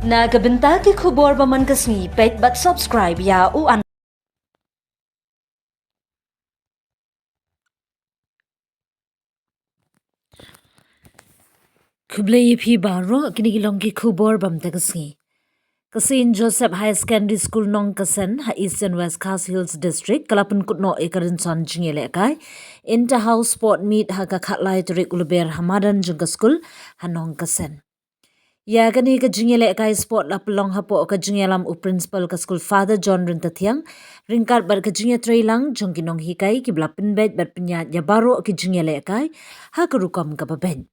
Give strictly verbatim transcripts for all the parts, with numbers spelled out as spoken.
Na ka bynta ki khubor ba man ka sngi, peit bad subscribe ïa u an. Khublei ïa phi baroh, kine ki long ki khubor ba mynta ka sngi. Ka Saint Joseph Higher Secondary School Nongkasen ha Eastern West Khasi Hills District ka la pynkut noh ïa ka rynsan jingïalehkai Inter House Sport Meet ha ka khatlai tarik u Lber ha madan jong ka skul ha Nongkasen. Ïa kane ka jingïalehkai sport la pynlong hapoh ka jingïalam u Principal ka skul Father John Ryntathiang, ryngkat bad ka jingïatreilang jong ki nonghikai kiba la pynbeit bad pynïaid ïa baroh ki jingïalehkai ha ka rukom kaba beit.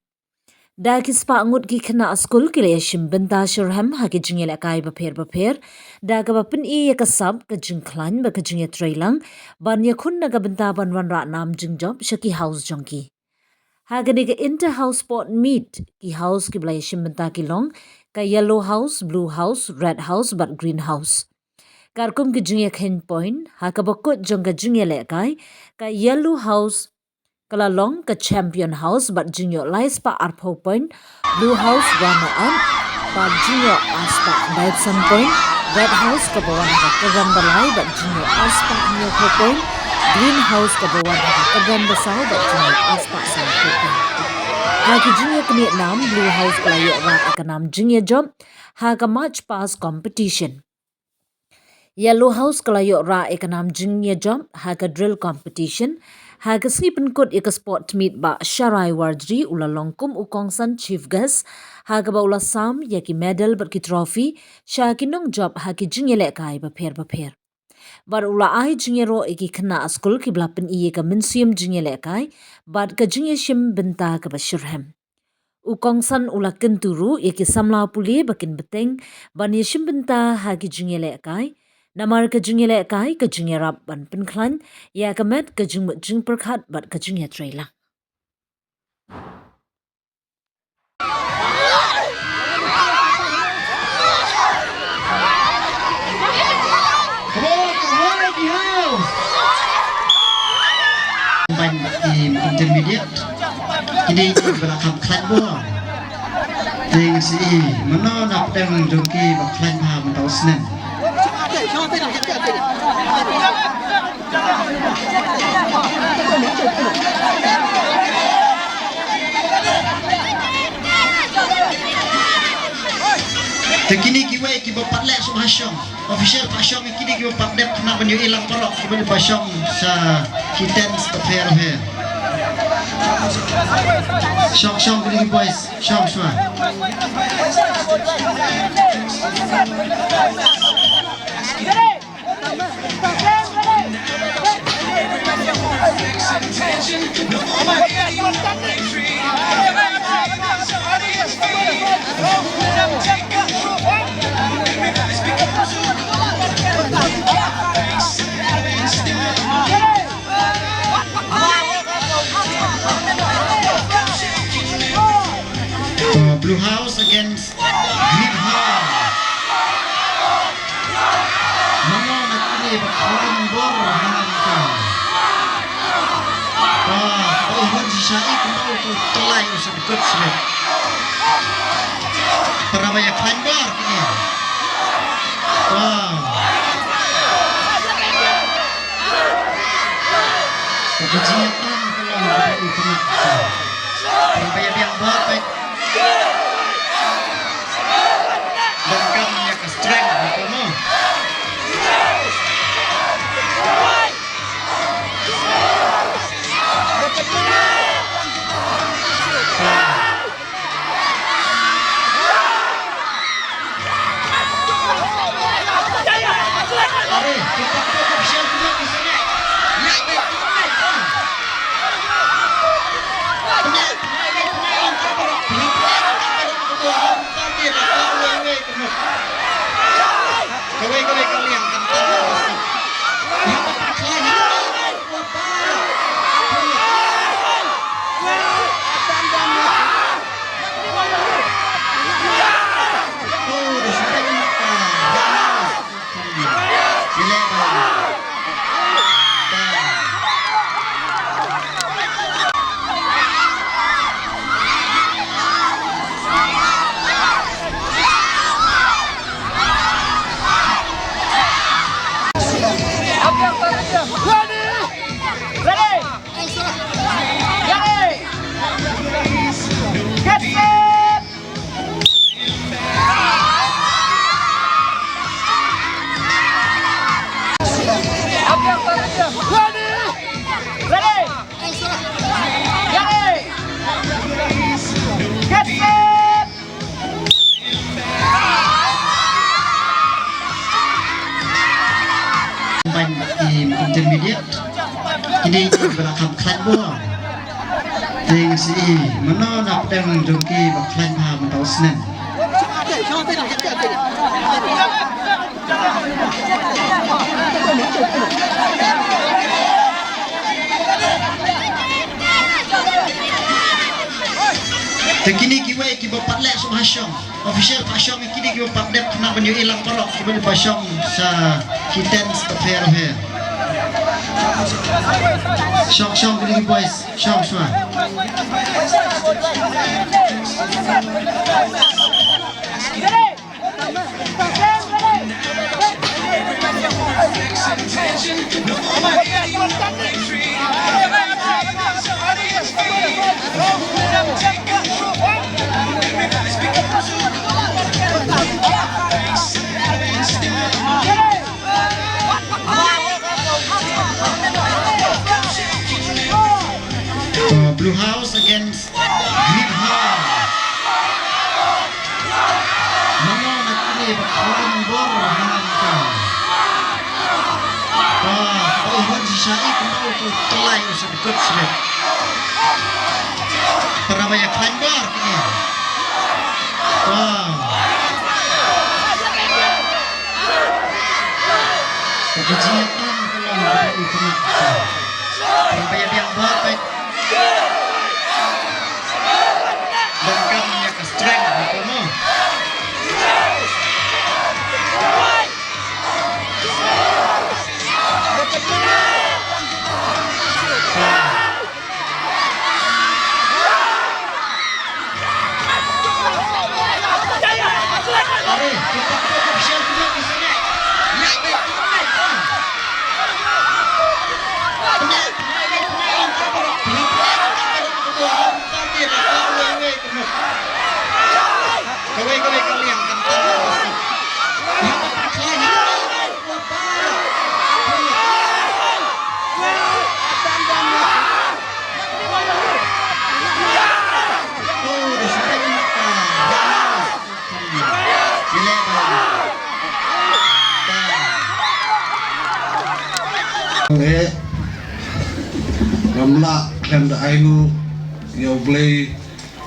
Da ki spah ngut ki khynnah skul ki la ïashim bynta shitrhem ha ki jingïalehkai bapher bapher, da kaba pyni ïa ka sap, ka jingkhlaiñ bad ka jingïatreilang ban ïakhun na ka bynta ban wanrah nam jingjop sha ki house jong ki. Ha kane ka Inter House Sport Meet, ki house kiba la ïashim bynta ki long ka Yellow House, Blue House, Red House bad Green House. Katkum ka jingïakheiñ point, ha kaba kut jong ka jingïalehkai, ka Yellow House ka la long ka champion house bad jingïoh lai spah arphew point, Blue House runner up bad jingïoh ar spah khyndai phew san point, Red House kaba wan ha ka kyrdan ba lai bad jingïoh ar spah hynñiewphew point, Green House kaba wan ha ka kyrdan ba saw bad jingïoh ar spah sanphew point. Ha ki jingïaknieh nam, Blue House ka la ïoh rah ïa ka nam jingïajop ha ka March Past Competition. Yellow House ka la ïoh rah ïa ka nam jingïajop ha ka drill competition. Ha ka sngi pynkut ïa ka sport meet, Bah Sharai Warjri u la long kum u kongsan chief guest, ha kaba u la sam ïa ki medal bad ki trophy sha ki nongjop ha ki jingïalehkai bapher bapher. Bad u la ai jingïaroh ïa ki khynnah skul kiba la pyni ïa ka mynsiem jingïalehkai bad ka jingïashim bynta kaba shitrhem. U kongsan u la kyntu ruh ïa ki samla pule ba kin bteng ban ïashim bynta ha ki jingïalehkai, namar ka jingïalehkai ka jingïarap ban pynkhlaiñ ïa ka met, ka jingmut jingpyrkhat bad ka jingïatreilang. Come on, come on, Ricky House. Ban ki intermediate. Kine ki ba la kham khlaiñ bor. Te ngan sa ïohi mano na pdeng jong ki ba khlaiñ bha mynta u snem. Te kine kiwei kiba pat leh shuh ha shong. Official pat shong, kine kiba pat dep khynnah ban ïohi lang paralok, kiba dep pat shong sha ki tents bapher bapher. Shong, shong, kine ki boys, shong shuwa. Uh, Blue House against Green House. Mano na kine ba khlaiñ bor ha ka. Ba, ba i hon shisha i kumba u tu tlai u sa dikut sibit. Para ba ïa khlaiñ bor kine. Wow. Ka jingïatang ka long kaba u khynnah. Para ba ïa biang bor peit. Donkam ïa ka strength, mo. Kawei, kawei, kawei, kawei. Dei dei ba la kham khlaiñ bor. Dei nga si i mano na pdeng jong ki ba khlaiñ bha mynta u snem. Te kine kiwei kiba pat leh suk ha shong. Official pat shong, kine kiba pat dep khnang ban ïohi lang paralok kiba dep pat shong sa ki tent ba pher pher. Shong shong kine ki boys, shong shong. Uh, Blue House against Green House. Mano na kine ba khlaiñ bor ha ka. Ba, ba u hon shisha i kumba u tu tlai u sa dkut slet. Para ba ïa khlaiñ bor kine. Ba. Ka jingïatam ka long kaba u khynnah. Para ba ïa biang bor peit. Donkam ïa ka strength hato mo. Eh, ngam lah khlem da ai nguh ïa U Blei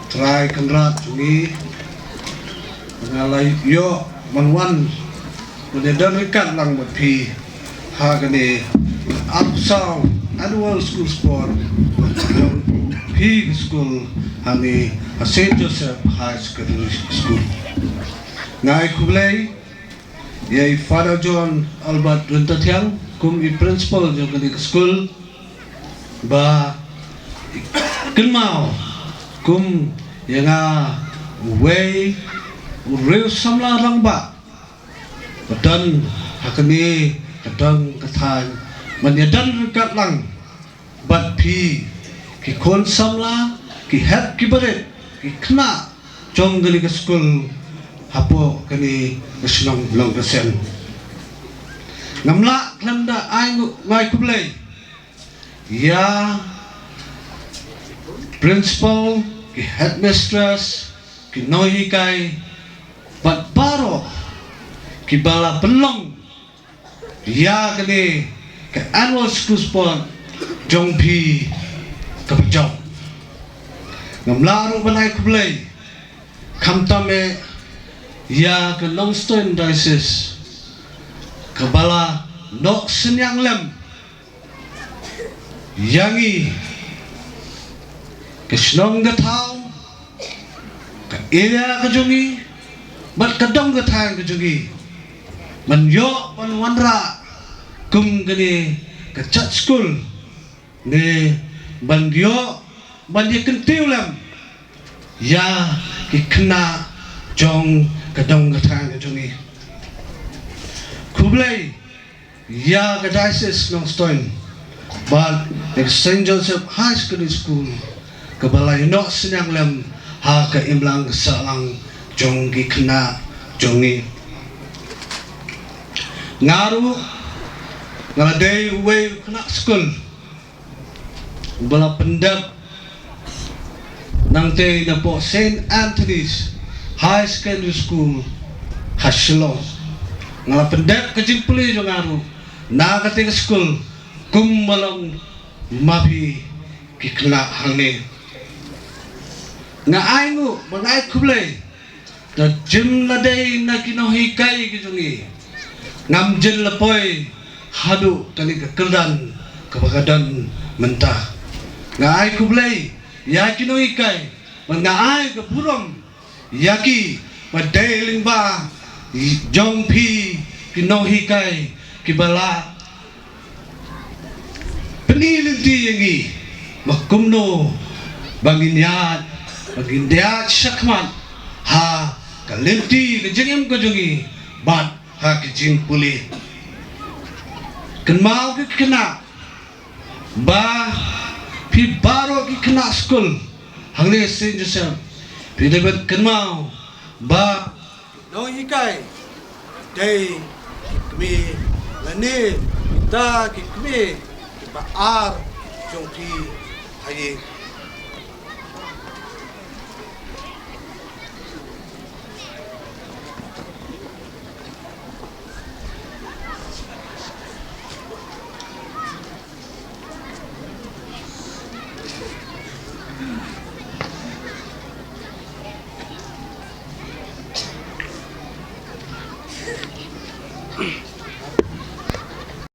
Trai Kynrad jong ngi. Nga la ïoh ban wan ban ïadon ryngkat lang bad phi ha kane ka arphew saw Annual School Sport jong phi ka skul hangne ha Saint Joseph High Secondary School. Nga ai khublei ïa i Father John Albert Ryntathiang kum i principal jong kane ka skul ba i kynmaw kum ïa nga uwei u riew samla rangbah ba don ha kane ka dong ka thaiñ ban ïadon ryngkat lang bad phi ki khun samla, ki hep ki barit, ki khynnah jong kane ka skul hapoh kane ka shnong Longkasem. Ngam lah khlem da ai nguh, nga ai khublei ïa principal, ki headmistress, ki nonghikai bad baroh kiba la pynlong ïa kane ka Annual School Sport jong phi kaba jop. Ngam lah ruh ban ai khublei khamtam eh ïa ka Nongstoiñ Diocese kaba la noh synñiang lem ïa ngi, ka shnong ka thaw, ka area ka jong ngi bad ka dong ka thaiñ ka jong ngi ban ïoh ban wanrah kum kane ka church school ne ban ïoh ban ïa kyntiew lem ïa ki khynnah jong ka dong ka thaiñ ka jong ngi. Khublei ïa ka Diocese Nongstoiñ bad ïa ka Saint Joseph High Secondary School kaba la ïa noh synñiang lem ha ka imlang ka sahlang jong ki khynnah jong ngi. Nga ruh nga la dei uwei u khynnah skul uba la pyndep nangtei napoh Saint Anthony's High Secondary School ha Shillong. Nga la pyndep ka jingpule jong nga ruh na katei ka skul kum ba long ma phi ki khynnah hangne. Nga ai nguh bad nga ai khublei. Te jin la dei na ki nonghikai ki jong ngi, ngam jin la poi haduh kane ka kyrdan kaba ka don mynta. Nga ai khublei ïa ki nonghikai bad nga ai ka burom ïa ki ba dei lyngba jong phi ki nonghikai kiba la pyni lynti ïa ngi ba kumno ba ngin ïaid, ba ngin ïaid shakhmat ha ka lynti ka jingim ka jong ngi bad ha ka jingpule. Kynmaw ki khynnah ba phi baroh ki khynnah skul hangne Saint Joseph phi dei ban kynmaw ba nonghikai dei ki kmie lane kita ki kmie kiba ar jong phi ha ïing.